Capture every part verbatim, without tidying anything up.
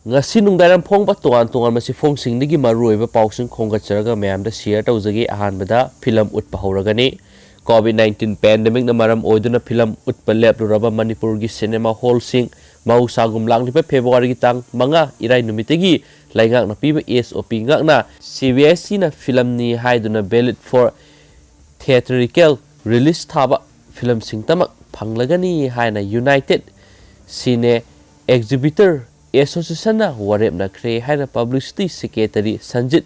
ꯉꯁꯤ ꯅꯨꯡꯗꯥꯡꯋꯥꯏꯔꯝ ꯐꯣꯡꯕ ꯇꯣꯉꯥꯟ ꯇꯣꯉꯥꯟꯕ ꯆꯦꯐꯣꯡꯁꯤꯡꯗꯒꯤ ꯃꯔꯨꯑꯣꯏꯕ ꯄꯥꯎꯁꯤꯡ ꯈꯣꯝꯒꯠꯆꯔꯒ ꯃꯌꯥꯝꯗ ꯁꯤꯌꯔ ꯇꯧꯖꯒꯦ꯫ ꯑꯍꯥꯟꯕꯗ ꯐꯤꯂꯝ ꯎꯠꯄ ꯍꯧꯔꯒꯅꯤ꯫ ꯀꯣꯚꯤꯗ ꯅꯥꯏꯟꯇꯤꯟ ꯄꯦꯟꯗꯦꯃꯤꯛꯅ ꯃꯔꯝ ꯑꯣꯏꯗꯨꯅ ꯐꯤꯂꯝ ꯎꯠꯄ ꯂꯦꯞꯂꯨꯔꯕ ꯃꯅꯤꯄꯨꯔꯒꯤ ꯁꯤꯅꯦꯃꯥ ꯍꯣꯜꯁꯤꯡ ꯃꯍꯧꯁꯥꯒꯨꯝ ꯂꯥꯛꯂꯤꯕ ꯐꯦꯕ꯭ꯔꯨꯋꯥꯔꯤꯒꯤ ꯇꯥꯡ ꯃꯉꯥ ꯏꯔꯥꯏ ꯅꯨꯃꯤꯠꯇꯒꯤ ꯂꯩꯉꯥꯛꯅ ꯄꯤꯕ ꯑꯦꯁ ꯑꯣ ꯄꯤ ꯉꯥꯛꯅ ꯁꯤ ꯕꯤ ꯑꯦꯁ ꯏꯅ ꯐꯤꯂꯝꯅꯤ ꯍꯥꯏꯗꯨꯅ valid for theatrical release ꯊꯥꯕ ꯐꯤꯂꯝꯁꯤꯡꯇꯃꯛ ꯐꯪꯂꯒꯅꯤ ꯍꯥꯏꯅ ꯌꯨꯅꯥꯏꯇꯦꯗ ꯁꯤꯅꯦ ꯑꯦꯛꯖꯤꯕꯤꯇꯔ ꯑꯦꯁꯣꯁꯤꯌꯦꯁꯟꯅ ꯋꯥꯔꯦꯞꯅꯈ꯭ꯔꯦ ꯍꯥꯏꯅ ꯄꯕ꯭ꯂꯤꯁꯤꯇꯤ ꯁꯦꯀ꯭ꯔꯦꯇꯔꯤ ꯁꯟꯖꯤꯠ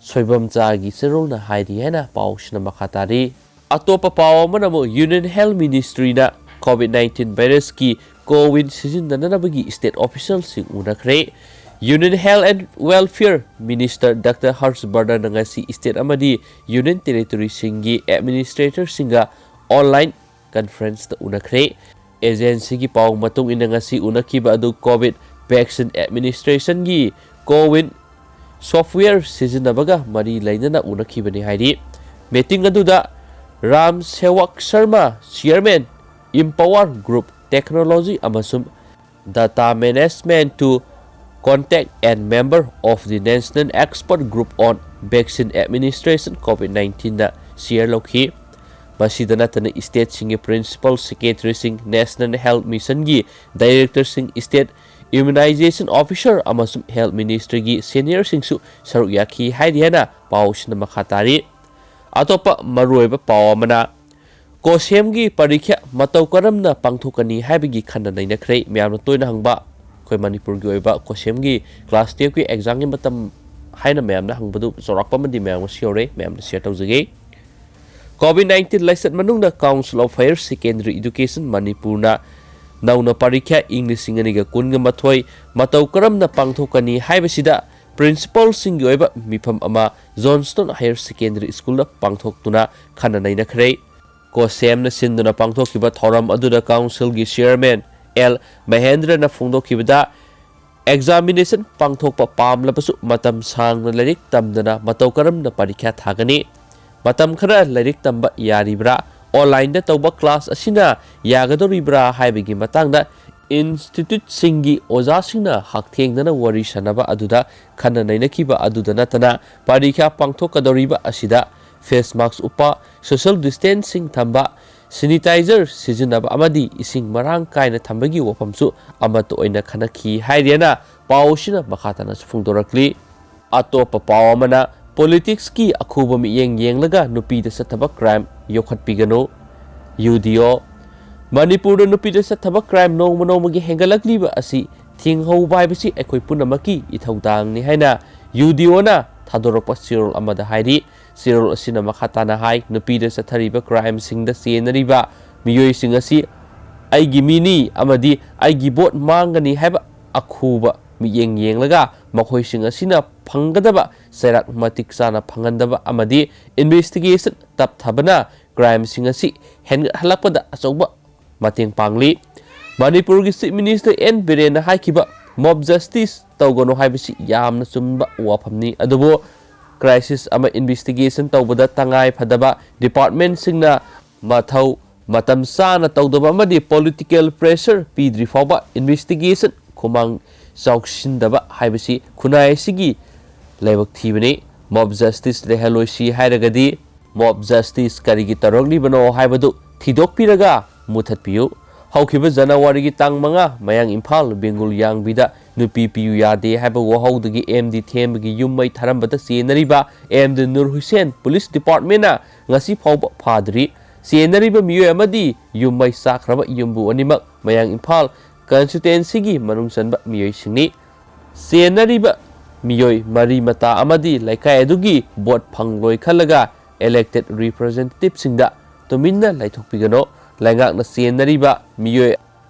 ꯁꯣꯏꯕꯝꯆꯥꯒꯤ ꯆꯦꯔꯣꯜꯅ ꯍꯥꯏꯔꯤ ꯍꯥꯏꯅ ꯄꯥꯎꯁꯤꯅ ꯃꯈꯥ ꯇꯥꯔꯤ꯫ ꯑꯇꯣꯞꯄ ꯄꯥꯎ ꯑꯃꯅ ꯑꯃꯨꯛ ꯌꯨꯅꯤꯌꯟ ꯍꯦꯜꯊ ꯃꯤꯅꯤꯁꯇ꯭ꯔꯤꯅ ꯀꯣꯚꯤꯗ ꯅꯥꯏꯟꯇꯤꯟ ꯚꯥꯏꯔꯁꯀꯤ ꯀꯣꯋꯤꯟ ꯁꯤꯖꯤꯟꯅꯅꯕꯒꯤ ꯁ꯭ꯇꯦꯠ ꯑꯣꯐꯤꯁꯤꯌꯦꯜꯁꯤꯡ ꯎꯅꯈ꯭ꯔꯦ꯫ Union health and welfare minister doctor Harsh ꯕꯔꯙꯟꯅ ꯉꯁꯤ ꯁ꯭ꯇꯦꯠ ꯑꯃꯗꯤ ꯌꯨꯅꯤꯌꯟ ꯇꯦꯔꯤꯇꯣꯔꯤꯁꯤꯡꯒꯤ ꯑꯦꯗꯃꯤꯅꯤꯁꯇ꯭ꯔꯦꯇꯔꯁꯤꯡꯒ ꯑꯣꯟꯂꯥꯏꯟ ꯀꯟꯐꯔꯦꯟꯁꯇ ꯎꯅꯈ꯭ꯔꯦ꯫ ꯑꯦꯖꯦꯟꯁꯤꯒꯤ ꯄꯥꯎ ꯃꯇꯨꯡ ꯏꯟꯅ ꯉꯁꯤ ꯎꯅꯈꯤꯕ ꯑꯗꯨ ꯀꯣꯚꯤꯗ ꯚꯦꯛꯁꯤꯟ ꯑꯦꯗꯃꯤꯅꯤꯁꯇ꯭ꯔꯦꯁꯟꯒꯤ ꯀꯣꯋꯤꯟ ꯁꯣꯐꯋꯦꯌꯔ ꯁꯤꯖꯤꯟꯅꯕꯒ ꯃꯔꯤ ꯂꯩꯅꯅ ꯎꯅꯈꯤꯕꯅꯤ ꯍꯥꯏꯔꯤ꯫ ꯃꯤꯇꯤꯡ ꯑꯗꯨꯗ Ram Sewak Sharma, chairman, Empower Group Technology ꯑꯃꯁꯨꯡ Data Management to Contact and member of the National Expert Group on Vaccine Administration COVID nineteenꯗ ꯁꯤꯌꯔ ꯂꯧꯈꯤ꯫ ꯃꯁꯤꯗ ꯅꯠꯇꯅ ꯁ꯭ꯇꯦꯠꯁꯤꯡꯒꯤ ꯄ꯭ꯔꯤꯟꯁꯤꯄꯥꯜ ꯁꯦꯀ꯭ꯔꯦꯇꯔꯤꯁꯤꯡ, ꯅꯦꯁꯅꯦꯜ ꯍꯦꯜꯊ ꯃꯤꯁꯟꯒꯤ ꯗꯥꯏꯔꯦꯛꯇꯔꯁꯤꯡ, ꯁ꯭ꯇꯦꯠ ꯏꯝꯃ꯭ꯌꯨꯅꯥꯏꯖꯦꯁꯟ ꯑꯣꯐꯤꯁꯔ ꯑꯃꯁꯨꯡ ꯍꯦꯜꯊ ꯃꯤꯅꯤꯁꯇ꯭ꯔꯤꯒꯤ ꯁꯦꯅꯤꯌꯔꯁꯤꯡꯁꯨ ꯁꯔꯨꯛ ꯌꯥꯈꯤ ꯍꯥꯏꯔꯤ ꯍꯥꯏꯅ ꯄꯥꯎꯁꯤꯅ ꯃꯈꯥ ꯇꯥꯔꯤ꯫ ꯑꯇꯣꯞꯄ ꯃꯔꯨꯑꯣꯏꯕ ꯄꯥꯎ ꯑꯃꯅ, ꯀꯣꯁꯦꯝꯒꯤ ꯄꯔꯤꯈ꯭ꯌꯥ ꯃꯇꯧ ꯀꯔꯝꯅ ꯄꯥꯡꯊꯣꯛꯀꯅꯤ ꯍꯥꯏꯕꯒꯤ ꯈꯟꯅ ꯅꯩꯅꯈ꯭ꯔꯦ꯫ ꯃꯌꯥꯝꯅ ꯇꯣꯏꯅ ꯍꯪꯕ ꯑꯩꯈꯣꯏ ꯃꯅꯤꯄꯨꯔꯒꯤ ꯑꯣꯏꯕ ꯀꯣꯁꯦꯝꯒꯤ ꯀ꯭ꯂꯥꯁ ꯇꯨꯌꯦꯜꯐꯀꯤ ꯑꯦꯛꯖꯥꯝꯒꯤ ꯃꯇꯝ ꯍꯥꯏꯅ ꯃꯌꯥꯝꯅ ꯍꯪꯕꯗꯨ ꯆꯥꯎꯔꯥꯛꯄ ꯑꯃꯗꯤ ꯃꯌꯥꯝ ꯉꯁꯤ ꯌꯧꯔꯦ, ꯃꯌꯥꯝꯗ ꯁꯤꯌꯔ ꯇꯧꯖꯒꯦ꯫ ꯀꯣꯚꯤꯗ ꯅꯥꯏꯟꯇꯤꯟ ꯂꯥꯏꯆꯠ ꯃꯅꯨꯡꯗ Council of Higher Secondary Education ꯃꯅꯤꯄꯨꯔꯅ ꯅꯧꯅ ꯄꯔꯤꯈ꯭ꯌꯥ ꯏꯪ ꯂꯤꯁꯤꯡ ꯑꯅꯤꯒ ꯀꯨꯟꯒ ꯃꯥꯊꯣꯏ ꯃꯇꯧ ꯀꯔꯝꯅ ꯄꯥꯡꯊꯣꯛꯀꯅꯤ ꯍꯥꯏꯕꯁꯤꯗ ꯄ꯭ꯔꯤꯟꯁꯤꯄꯥꯜꯁꯤꯡꯒꯤ ꯑꯣꯏꯕ ꯃꯤꯐꯝ ꯑꯃ ꯖꯣꯟꯁꯇꯣꯟ ꯍꯥꯌꯔ ꯁꯦꯀꯦꯟꯗꯔꯤ ꯁ꯭ꯀꯨꯜꯗ ꯄꯥꯡꯊꯣꯛꯇꯨꯅ ꯈꯟꯅ ꯅꯩꯅꯈ꯭ꯔꯦ꯫ ꯀꯣꯁꯦꯝꯅ ꯁꯤꯟꯗꯨꯅ ꯄꯥꯡꯊꯣꯛꯈꯤꯕ ꯊꯧꯔꯝ ꯑꯗꯨꯗ ꯀꯥꯎꯟꯁꯤꯜꯒꯤ ꯆꯤꯌꯔꯃꯦꯟ ꯑꯦꯜ ꯃꯍꯦꯟꯗ꯭ꯔꯅ ꯐꯣꯡꯗꯣꯛꯈꯤꯕꯗ, ꯑꯦꯛꯖꯥꯃꯤꯅꯦꯁꯟ ꯄꯥꯡꯊꯣꯛꯄ ꯄꯥꯝꯂꯕꯁꯨ ꯃꯇꯝ ꯁꯥꯡꯅ ꯂꯥꯏꯔꯤꯛ ꯇꯝꯗꯅ ꯃꯇꯧ ꯀꯔꯝꯅ ꯄꯔꯤꯈ꯭ꯌꯥ ꯊꯥꯒꯅꯤ? ꯃꯇꯝ ꯈꯔ ꯂꯥꯏꯔꯤꯛ ꯇꯝꯕ ꯌꯥꯔꯤꯕ꯭ꯔꯥ? ꯑꯣꯟꯂꯥꯏꯟꯗ ꯇꯧꯕ ꯀ꯭ꯂꯥꯁ ꯑꯁꯤꯅ ꯌꯥꯒꯗꯧꯔꯤꯕ꯭ꯔꯥ ꯍꯥꯏꯕꯒꯤ ꯃꯇꯥꯡꯗ ꯏꯟꯁꯇꯤꯇ꯭ꯌꯨꯠꯁꯤꯡꯒꯤ ꯑꯣꯖꯥꯁꯤꯡꯅ ꯍꯛꯊꯦꯡꯅꯅ ꯋꯥꯔꯤ ꯁꯥꯟꯅꯕ ꯑꯗꯨꯗ ꯈꯟꯅ ꯅꯩꯅꯈꯤꯕ ꯑꯗꯨꯗ ꯅꯠꯇꯅ ꯄꯔꯤꯈ꯭ꯌꯥ ꯄꯥꯡꯊꯣꯛꯀꯗꯧꯔꯤꯕ ꯑꯁꯤꯗ ꯐꯦꯁ ꯃꯥꯛꯁ ꯎꯞꯄ, ꯁꯣꯁꯤꯌꯦꯜ ꯗꯤꯁꯇꯦꯟꯁꯤꯡ ꯊꯝꯕ, ꯁꯦꯅꯤꯇꯥꯏꯖꯔ ꯁꯤꯖꯤꯟꯅꯕ ꯑꯃꯗꯤ ꯏꯁꯤꯡ ꯃꯔꯥꯡ ꯀꯥꯏꯅ ꯊꯝꯕꯒꯤ ꯋꯥꯐꯝꯁꯨ ꯑꯃꯠꯇ ꯑꯣꯏꯅ ꯈꯟꯅꯈꯤ ꯍꯥꯏꯔꯤꯅ ꯄꯥꯎ ꯑꯁꯤꯅ ꯃꯈꯥ ꯇꯥꯅꯁꯨ ꯐꯣꯡꯗꯣꯔꯛꯂꯤ꯫ ꯑꯇꯣꯞꯄ ꯄꯥꯎ ꯑꯃꯅ, ꯄꯣꯂꯤꯇꯤꯛꯁꯀꯤ ꯑꯈꯨꯕ ꯃꯤꯠꯌꯦꯡ ꯌꯦꯡꯂꯒ ꯅꯨꯄꯤꯗ ꯆꯠꯊꯕ ꯀ꯭ꯔꯥꯏꯝ ꯌꯣꯛꯈꯠꯄꯤꯒꯅꯨ꯫ ꯌꯨ ꯗꯤ ꯑꯣ꯫ ꯃꯅꯤꯄꯨꯔꯗ ꯅꯨꯄꯤꯗ ꯆꯠꯊꯕ ꯀ꯭ꯔꯥꯏꯝ ꯅꯣꯡꯃ ꯅꯣꯡꯃꯒꯤ ꯍꯦꯟꯒꯠꯂꯛꯂꯤꯕ ꯑꯁꯤ ꯊꯤꯡꯍꯧꯕ ꯍꯥꯏꯕꯁꯤ ꯑꯩꯈꯣꯏ ꯄꯨꯝꯅꯃꯛꯀꯤ ꯏꯊꯧꯗꯥꯡꯅꯤ ꯍꯥꯏꯅ ꯌꯨ ꯗꯤ ꯑꯣꯅ ꯊꯥꯗꯣꯔꯛꯄ ꯆꯦꯔꯣꯜ ꯑꯃꯗ ꯍꯥꯏꯔꯤ꯫ ꯆꯦꯔꯣꯜ ꯑꯁꯤꯅ ꯃꯈꯥ ꯇꯥꯅ ꯍꯥꯏ, ꯅꯨꯄꯤꯗ ꯆꯠꯊꯔꯤꯕ ꯀ꯭ꯔꯥꯏꯝꯁꯤꯡꯗ ꯆꯦꯟꯅꯔꯤꯕ ꯃꯤꯑꯣꯏꯁꯤꯡ ꯑꯁꯤ ꯑꯩꯒꯤ ꯃꯤꯅꯤ ꯑꯃꯗꯤ ꯑꯩꯒꯤ ꯚꯣꯠ ꯃꯥꯡꯒꯅꯤ ꯍꯥꯏꯕ ꯑꯈꯨꯕ ꯃꯤꯠꯌꯦꯡ ꯌꯦꯡꯂꯒ ꯃꯈꯣꯏꯁꯤꯡ ꯑꯁꯤꯅ ꯐꯪꯒꯗꯕ ꯆꯩꯔꯥꯛ ꯃꯇꯤꯛ ꯆꯥꯅ ꯐꯪꯍꯟꯗꯕ ꯑꯃꯗꯤ ꯏꯟꯚꯦꯁꯇꯤꯒꯦꯁꯟ ꯇꯞꯊꯕꯅ ꯀ꯭ꯔꯥꯏꯝꯁꯤꯡ ꯑꯁꯤ ꯍꯦꯟꯒꯠꯍꯜꯂꯛꯄꯗ ꯑꯆꯧꯕ ꯃꯇꯦꯡ ꯄꯥꯡꯂꯤ꯫ ꯃꯅꯤꯄꯨꯔꯒꯤ ꯆꯤꯐ ꯃꯤꯅꯤꯁꯇꯔ ꯑꯦꯟ ꯕꯤꯔꯦꯟꯅ ꯍꯥꯏꯈꯤꯕ, "ꯃꯣꯕ ꯖꯁꯇꯤꯁ ꯇꯧꯒꯅꯨ" ꯍꯥꯏꯕꯁꯤ ꯌꯥꯝꯅ ꯆꯨꯝꯕ ꯋꯥꯐꯝꯅꯤ, ꯑꯗꯨꯕꯨ ꯀ꯭ꯔꯥꯏꯁꯤꯁ ꯑꯃ ꯏꯟꯚꯦꯁꯇꯤꯒꯦꯁꯟ ꯇꯧꯕꯗ ꯇꯉꯥꯏ ꯐꯗꯕ ꯗꯤꯄꯥꯔꯠꯃꯦꯟꯁꯤꯡꯅ ꯃꯊꯧ ꯃꯇꯝ ꯆꯥꯅ ꯇꯧꯗꯕ ꯑꯃꯗꯤ ꯄꯣꯂꯤꯇꯤꯀꯦꯜ ꯄ꯭ꯔꯦꯁꯔ ꯄꯤꯗ꯭ꯔꯤ ꯐꯥꯎꯕ ꯏꯟꯚꯦꯁꯇꯤꯒꯦꯁꯟ ꯈꯨꯃꯥꯡ ꯆꯥꯎꯁꯤꯟꯗꯕ ꯍꯥꯏꯕꯁꯤ ꯈꯨꯟꯅꯥꯏ ꯑꯁꯤꯒꯤ ꯂꯥꯏꯕꯛ ꯊꯤꯕꯅꯤ꯫ ꯃꯣꯕ ꯖꯁꯇꯤꯁ ꯂꯩꯍꯜꯂꯣꯏꯁꯤ ꯍꯥꯏꯔꯒꯗꯤ ꯃꯣꯕ ꯖꯁꯇꯤꯁ ꯀꯔꯤꯒꯤ ꯇꯧꯔꯛꯂꯤꯕꯅꯣ ꯍꯥꯏꯕꯗꯨ ꯊꯤꯗꯣꯛꯄꯤꯔꯒ ꯃꯨꯊꯠꯄꯤꯌꯨ꯫ ꯍꯧꯈꯤꯕ ꯖꯅꯋꯥꯔꯤꯒꯤ ꯇꯥꯡ ꯃꯉꯥ, ꯃꯌꯥꯡ ꯏꯝꯐꯥꯜ ꯕꯦꯡꯒꯨꯜ ꯌꯥꯡꯕꯤꯗ ꯅꯨꯄꯤ ꯄꯤꯌꯨ ꯌꯥꯗꯦ ꯍꯥꯏꯕ ꯋꯥꯍꯧꯗꯒꯤ ꯑꯦꯝ ꯗꯤ ꯊꯦꯝꯕꯒꯤ ꯌꯨꯝ ꯃꯩ ꯊꯥꯔꯝꯕꯗ ꯆꯦꯟꯅꯔꯤꯕ M D Nur Hussain police ꯗꯤꯄꯥꯔꯠꯃꯦꯟꯅ ꯉꯁꯤ ꯐꯥꯎꯕ ꯐꯥꯗ꯭ꯔꯤ꯫ ꯆꯦꯟꯅꯔꯤꯕ ꯃꯤꯑꯣꯏ ꯑꯃꯗꯤ ꯌꯨꯝ ꯃꯩ ꯆꯥꯛꯈ꯭ꯔꯕ ꯌꯨꯝꯕꯨ ꯑꯅꯤꯃꯛ ꯃꯌꯥꯡ ꯏꯝꯐꯥꯜ ꯀꯟꯁꯇꯤꯇ꯭ꯋꯦꯟꯁꯤꯒꯤ ꯃꯅꯨꯡ ꯆꯟꯕ ꯃꯤꯑꯣꯏꯁꯤꯡꯅꯤ꯫ ꯆꯦꯟꯅꯔꯤꯕ ꯃꯤꯑꯣꯏ ꯃꯔꯤ ꯃꯇꯥ ꯑꯃꯗꯤ ꯂꯩꯀꯥꯏ ꯑꯗꯨꯒꯤ ꯚꯣꯠ ꯐꯪꯂꯣꯏ ꯈꯜꯂꯒ ꯏꯂꯦꯛꯇꯦꯗ ꯔꯤꯄ꯭ꯔꯖꯦꯟꯇꯦꯇꯤꯚꯁꯤꯡꯗ ꯇꯨꯃꯤꯟꯅ ꯂꯩꯊꯣꯛꯄꯤꯒꯅꯨ꯫ ꯂꯩꯉꯥꯛꯅ ꯆꯦꯟꯅꯔꯤꯕ ꯃꯤꯑꯣꯏ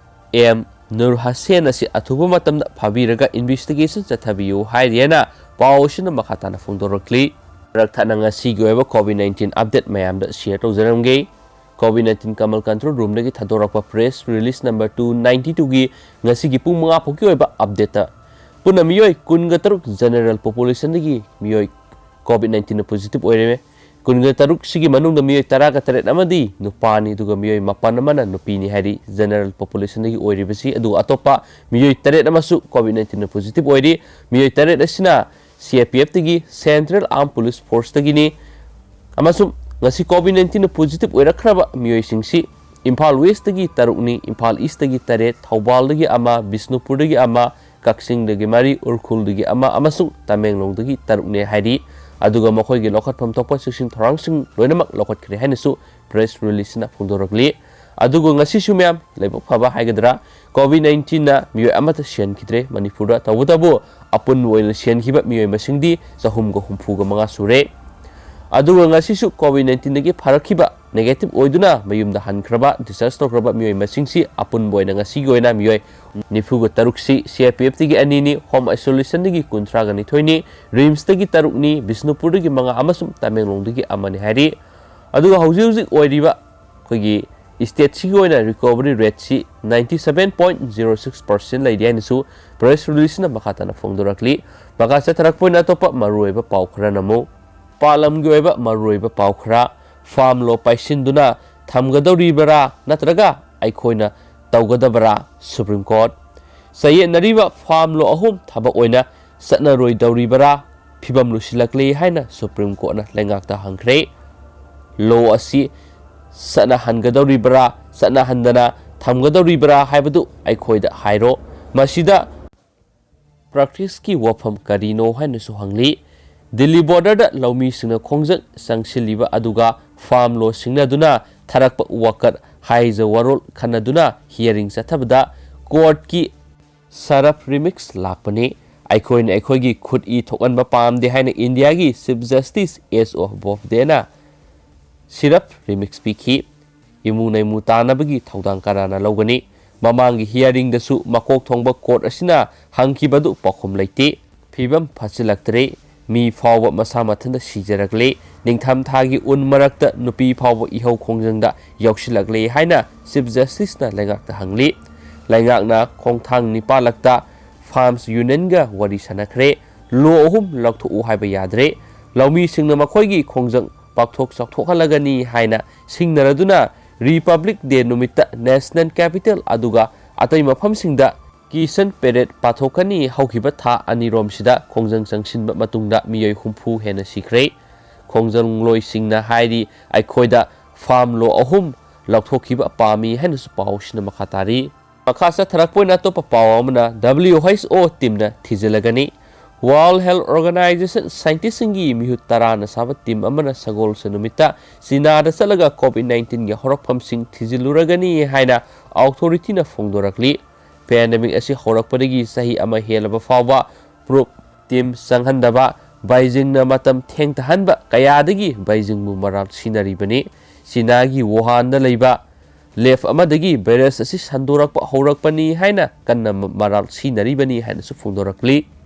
ꯑꯦꯝ ꯅꯨꯔ ꯍꯁꯦꯟ ꯑꯁꯤ ꯑꯊꯨꯕ ꯃꯇꯝꯗ ꯐꯥꯕꯤꯔꯒ ꯏꯟꯚꯦꯁꯇꯤꯒꯦꯁꯟ ꯆꯠꯊꯕꯤꯌꯨ ꯍꯥꯏꯔꯤ ꯍꯥꯏꯅ ꯄꯥꯎ ꯑꯁꯤꯅ ꯃꯈꯥ ꯇꯥꯅ ꯐꯣꯡꯗꯣꯔꯛꯂꯤ꯫ ꯃꯔꯛ ꯊꯠꯅ ꯉꯁꯤꯒꯤ ꯑꯣꯏꯕ ꯀꯣꯚꯤꯗ ꯅꯥꯏꯟꯇꯤꯟ ꯑꯞꯗꯦꯠ ꯃꯌꯥꯝꯗ ꯁꯤꯌꯔ ꯇꯧꯖꯔꯝꯒꯦ꯫ ꯀꯣꯚꯤꯗ ꯅꯥꯏꯟꯇꯤꯟ ꯀꯃꯜ ꯀꯟꯇ꯭ꯔꯣꯜ ꯔꯨꯝꯗꯒꯤ ꯊꯥꯗꯣꯔꯛꯄ press release number two ninety ꯇꯨꯒꯤ ꯉꯁꯤꯒꯤ ꯄꯨꯡ ꯃꯉꯥ ꯐꯥꯎꯒꯤ ꯑꯣꯏꯕ ꯑꯞꯗꯦꯠꯇ ꯄꯨꯟꯅ ꯃꯤꯑꯣꯏ ꯀꯨꯟꯒ ꯇꯔꯨꯛ ꯖꯦꯅꯔꯦꯜ ꯄꯣꯄꯨꯂꯦꯁꯟꯗꯒꯤ ꯃꯤꯑꯣꯏ ꯀꯣꯚꯤꯗ ꯅꯥꯏꯟꯇꯤꯟꯅ ꯄꯣꯖꯤꯇꯤꯚ ꯑꯣꯏꯔꯝꯃꯦ꯫ ꯀꯨꯟꯒ ꯇꯔꯨꯛꯁꯤꯒꯤ ꯃꯅꯨꯡꯗ ꯃꯤꯑꯣꯏ ꯇꯔꯥꯒ ꯇꯔꯦꯠ ꯑꯃꯗꯤ ꯅꯨꯄꯥꯅꯤ, ꯑꯗꯨꯒ ꯃꯤꯑꯣꯏ ꯃꯥꯄꯟ ꯑꯃꯅ ꯅꯨꯄꯤꯅꯤ ꯍꯥꯏꯔꯤ꯫ General populationꯗꯒꯤ ꯑꯣꯏꯔꯤꯕꯁꯤ, ꯑꯗꯨꯒ ꯑꯇꯣꯞꯄ ꯃꯤꯑꯣꯏ ꯇꯔꯦꯠ ꯑꯃꯁꯨ COVID nineteenꯅ positive ꯑꯣꯏꯔꯤ꯫ ꯃꯤꯑꯣꯏ ꯇꯔꯦꯠ ꯑꯁꯤꯅ CAPFꯇꯒꯤ, Central Armed Police Forceꯇꯒꯤꯅꯤ꯫ ꯑꯃꯁꯨꯡ ꯉꯁꯤ COVID nineteenꯅ positive ꯑꯣꯏꯔꯛꯈ꯭ꯔꯕ ꯃꯤꯑꯣꯏꯁꯤꯡꯁꯤ ꯏꯝꯐꯥꯜ Westꯇꯒꯤ ꯇꯔꯨꯛꯅꯤ, ꯏꯝꯐꯥꯜ Eastꯇꯒꯤ ꯇꯔꯦꯠ, ꯊꯧꯕꯥꯜꯗꯒꯤ ꯑꯃ, ꯕꯤꯁꯅꯨꯄꯨꯔꯗꯒꯤ ꯑꯃ, ꯀꯛꯆꯤꯡꯗꯒꯤ ꯃꯔꯤ, ꯎꯈ꯭ꯔꯨꯜꯗꯒꯤ ꯑꯃ ꯑꯃꯁꯨꯡ ꯇꯃꯦꯡꯂꯣꯡꯗꯒꯤ ꯇꯔꯨꯛꯅꯦ ꯍꯥꯏꯔꯤ꯫ ꯑꯗꯨꯒ ꯃꯈꯣꯏꯒꯤ ꯂꯧꯈꯠꯐꯝ ꯊꯣꯛꯄ ꯆꯦꯛꯁꯤꯟ ꯊꯧꯔꯥꯡꯁꯤꯡ ꯂꯣꯏꯅꯃꯛ ꯂꯧꯈꯠꯈ꯭ꯔꯦ ꯍꯥꯏꯅꯁꯨ press releaseꯁꯤꯅ ꯐꯣꯡꯗꯣꯔꯛꯂꯤ꯫ ꯑꯗꯨꯒ ꯉꯁꯤꯁꯨ ꯃꯌꯥꯝ ꯂꯥꯏꯕꯛ ꯐꯕ ꯍꯥꯏꯒꯗ꯭ꯔꯥ, COVID nineteenꯅ ꯃꯤꯑꯣꯏ ꯑꯃꯠꯇ ꯁꯤꯍꯟꯈꯤꯗ꯭ꯔꯦ ꯃꯅꯤꯄꯨꯔꯗ꯫ ꯇꯧꯕꯇꯕꯨ ꯑꯄꯨꯟꯕ ꯑꯣꯏꯅ ꯁꯤꯍꯟꯈꯤꯕ ꯃꯤꯑꯣꯏ ꯃꯁꯤꯡꯗꯤ ꯆꯍꯨꯝꯒ ꯍꯨꯝꯐꯨꯒ ꯃꯉꯥ ꯁꯨꯔꯦ꯫ ꯑꯗꯨꯒ ꯉꯁꯤꯁꯨ COVID nineteenꯗꯒꯤ ꯐꯔꯛꯈꯤꯕ, negative ꯑꯣꯏꯗꯨꯅ ꯃꯌꯨꯝꯗ ꯍꯟꯈ꯭ꯔꯕ, discharge ꯇꯧꯈ꯭ꯔꯕ ꯃꯤꯑꯣꯏ ꯃꯁꯤꯡꯁꯤ ꯑꯄꯨꯟꯕ ꯑꯣꯏꯅ ꯉꯁꯤꯒꯤ ꯑꯣꯏꯅ ꯃꯤꯑꯣꯏ ꯅꯤꯐꯨꯒ ꯇꯔꯨꯛꯁꯤ CIPFꯇꯒꯤ ꯑꯅꯤꯅꯤ, home isolationꯗꯒꯤ ꯀꯨꯟꯊ꯭ꯔꯥꯒ ꯅꯤꯊꯣꯏꯅꯤ, RIMSꯇꯒꯤ ꯇꯔꯨꯛꯅꯤ, ꯕꯤꯁꯅꯨꯄꯨꯔꯗꯒꯤ ꯃꯉꯥ ꯑꯃꯁꯨꯡ ꯇꯃꯦꯡꯂꯣꯡꯗꯒꯤ ꯑꯃꯅꯤ ꯍꯥꯏꯔꯤ꯫ ꯑꯗꯨꯒ ꯍꯧꯖꯤꯛ ꯍꯧꯖꯤꯛ ꯑꯣꯏꯔꯤꯕ ꯑꯩꯈꯣꯏꯒꯤ stateꯁꯤꯒꯤ ꯑꯣꯏꯅ recovery rateꯁꯤ ninety seven point zero six percent ꯂꯩꯔꯤ ꯍꯥꯏꯅꯁꯨ press releaseꯅ ꯃꯈꯥ ꯇꯥꯅ ꯐꯣꯡꯗꯣꯔꯛꯂꯤ꯫ ꯃꯈꯥ ꯆꯠꯊꯔꯛꯄ ꯑꯣꯏꯅ ꯑꯇꯣꯞꯄ ꯃꯔꯨꯑꯣꯏꯕ ꯄꯥꯎ ꯈꯔꯅ ꯑꯃꯨꯛ, ꯄꯥꯠꯂꯝꯒꯤ ꯑꯣꯏꯕ ꯃꯔꯨꯑꯣꯏꯕ ꯄꯥꯎ ꯈꯔ, farm law ꯄꯥꯏꯁꯤꯟꯗꯨꯅ ꯊꯝꯒꯗꯧꯔꯤꯕꯔꯥ ꯅꯠꯇ꯭ꯔꯒ ꯑꯩꯈꯣꯏꯅ ꯇꯧꯒꯗꯕꯔꯥ? Supreme Court꯫ ꯆꯌꯦꯠꯅꯔꯤꯕ farm law ꯑꯍꯨꯝ ꯊꯕꯛ ꯑꯣꯏꯅ ꯆꯠꯅꯔꯣꯏꯗꯧꯔꯤꯕꯔꯥ? ꯐꯤꯕꯝ ꯂꯨꯁꯤꯜꯂꯛꯂꯦ ꯍꯥꯏꯅ Supreme Courtꯅ ꯂꯩꯉꯥꯛꯇ ꯍꯪꯈ꯭ꯔꯦ꯫ Law ꯑꯁꯤ ꯆꯠꯅꯍꯟꯒꯗꯧꯔꯤꯕ꯭ꯔꯥ, ꯆꯠꯅꯍꯟꯗꯅ ꯊꯝꯒꯗꯧꯔꯤꯕ꯭ꯔꯥ ꯍꯥꯏꯕꯗꯨ ꯑꯩꯈꯣꯏꯗ ꯍꯥꯏꯔꯣ꯫ ꯃꯁꯤꯗ practiceꯀꯤ ꯋꯥꯐꯝ ꯀꯔꯤꯅꯣ ꯍꯥꯏꯅꯁꯨ ꯍꯪꯂꯤ꯫ ꯗꯤꯜꯂꯤ borderꯗ ꯂꯧꯃꯤꯁꯤꯡꯅ ꯈꯣꯡꯖꯪ ꯆꯪꯁꯤꯜꯂꯤꯕ ꯑꯗꯨꯒ farm law ꯁꯤꯡꯅꯗꯨꯅ ꯊꯥꯔꯛꯄ worker ꯍꯥꯏꯖ ꯋꯥꯔꯣꯜ ꯈꯟꯅꯗꯨꯅ hearing ꯆꯠꯊꯕꯗ courtꯀꯤ ꯁꯔꯞ remix ꯂꯥꯛꯄꯅꯤ꯫ ꯑꯩꯈꯣꯏꯅ ꯑꯩꯈꯣꯏꯒꯤ ꯈꯨꯠ ꯏ ꯊꯣꯛꯍꯟꯕ ꯄꯥꯝꯗꯦ ꯍꯥꯏꯅ ꯏꯟꯗꯤꯌꯥꯒꯤ Chief Justice S O Bobdeꯅ ꯁꯔꯞ remix ꯄꯤꯈꯤ꯫ ꯏꯃꯨ ꯅꯩꯃꯨ ꯇꯥꯅꯕꯒꯤ ꯊꯧꯗꯥꯡ ꯀꯅꯥꯅ ꯂꯧꯒꯅꯤ? ꯃꯃꯥꯡꯒꯤ hearingꯗꯁꯨ ꯃꯀꯣꯛ ꯊꯣꯡꯕ court ꯑꯁꯤꯅ ꯍꯪꯈꯤꯕꯗꯨ ꯄꯥꯎꯈꯨꯝ ꯂꯩꯇꯦ꯫ ꯐꯤꯕꯝ ꯐꯠꯆꯤꯜꯂꯛꯇ꯭ꯔꯦ꯫ ꯃꯤ ꯐꯥꯎꯕ ꯃꯁꯥ ꯃꯊꯟꯇ ꯁꯤꯖꯔꯛꯂꯦ꯫ ꯅꯤꯡꯊꯝꯊꯥꯒꯤ ꯎꯟ ꯃꯔꯛꯇ ꯅꯨꯄꯤ ꯐꯥꯎꯕ ꯏꯍꯧ ꯈꯣꯡꯖꯪꯗ ꯌꯥꯎꯁꯤꯜꯂꯛꯂꯦ ꯍꯥꯏꯅ Chief Justiceꯅ ꯂꯩꯉꯥꯛꯇ ꯍꯪꯂꯤ꯫ ꯂꯩꯉꯥꯛꯅ ꯈꯣꯡꯊꯥꯡ ꯅꯤꯄꯥꯜꯂꯛꯇ farmers unionꯒ ꯋꯥꯔꯤ ꯁꯥꯟꯅꯈ꯭ꯔꯦ꯫ Law ꯑꯍꯨꯝ ꯂꯧꯊꯣꯛꯎ ꯍꯥꯏꯕ ꯌꯥꯗ꯭ꯔꯦ꯫ ꯂꯧꯃꯤꯁꯤꯡꯅ ꯃꯈꯣꯏꯒꯤ ꯈꯣꯡꯖꯪ ꯄꯥꯛꯊꯣꯛ ꯆꯥꯎꯊꯣꯛꯍꯜꯂꯒꯅꯤ ꯍꯥꯏꯅ ꯁꯤꯡꯅꯔꯗꯨꯅ Republic Day ꯅꯨꯃꯤꯠꯇ National Capital ꯑꯗꯨꯒ ꯑꯇꯩ ꯃꯐꯝꯁꯤꯡꯗ Kisan Parade ꯄꯥꯊꯣꯛꯀꯅꯤ꯫ ꯍꯧꯈꯤꯕ ꯊꯥ ꯑꯅꯤꯔꯣꯝꯁꯤꯗ ꯈꯣꯡꯖꯪ ꯆꯪꯁꯤꯟꯕ ꯃꯇꯨꯡꯗ ꯃꯤꯑꯣꯏ ꯍꯨꯝꯐꯨ ꯍꯦꯟꯅ ꯁꯤꯈ꯭ꯔꯦ꯫ ꯈꯣꯡꯖꯪꯂꯣꯏꯁꯤꯡꯅ ꯍꯥꯏꯔꯤ, ꯑꯩꯈꯣꯏꯗ farm law ꯑꯍꯨꯝ ꯂꯧꯊꯣꯛꯈꯤꯕ ꯄꯥꯝꯃꯤ ꯍꯥꯏꯅꯁꯨ ꯄꯥꯎꯁꯤꯅ ꯃꯈꯥ ꯇꯥꯔꯤ꯫ ꯃꯈꯥ ꯆꯠꯊꯔꯛꯄ ꯑꯣꯏꯅ ꯑꯇꯣꯞꯄ ꯄꯥꯎ ꯑꯃꯅ W H O teamꯅ ꯊꯤꯖꯤꯜꯂꯒꯅꯤ꯫ World Health Organization scientistꯁꯤꯡꯒꯤ ꯃꯤꯍꯨꯠ ꯇꯔꯥꯅ ꯁꯥꯕ team ꯑꯃꯅ ꯁꯒꯣꯜꯁꯦ ꯅꯨꯃꯤꯠꯇ ꯆꯤꯅꯥꯗ ꯆꯠꯂꯒ COVID nineteenꯒꯤ ꯍꯧꯔꯛꯐꯝꯁꯤꯡ ꯊꯤꯖꯤꯜꯂꯨꯔꯒꯅꯤ ꯍꯥꯏꯅ authorityꯅ ꯐꯣꯡꯗꯣꯔꯛꯂꯤ꯫ Pandemic ꯑꯁꯤ ꯍꯧꯔꯛꯄꯗꯒꯤ ꯆꯍꯤ ꯑꯃ ꯍꯦꯜꯂꯕ ꯐꯥꯎꯕ probe team ꯆꯪꯍꯟꯗꯕ, ꯕꯩꯖꯤꯡꯅ ꯃꯇꯝ ꯊꯦꯡꯊꯍꯟꯕ ꯀꯌꯥꯗꯒꯤ ꯕꯩꯖꯤꯡꯕꯨ ꯃꯔꯥꯜ ꯁꯤꯅꯔꯤꯕꯅꯤ꯫ ꯆꯤꯅꯥꯒꯤ ꯋꯨꯍꯥꯟꯗ ꯂꯩꯕ lab ꯑꯃꯗꯒꯤ virus ꯑꯁꯤ ꯁꯟꯗꯣꯔꯛꯄ ꯍꯧꯔꯛꯄꯅꯤ ꯍꯥꯏꯅ ꯀꯟꯅ ꯃꯔꯥꯜ ꯁꯤꯅꯔꯤꯕꯅꯤ ꯍꯥꯏꯅꯁꯨ ꯐꯣꯡꯗꯣꯔꯛꯂꯤ꯫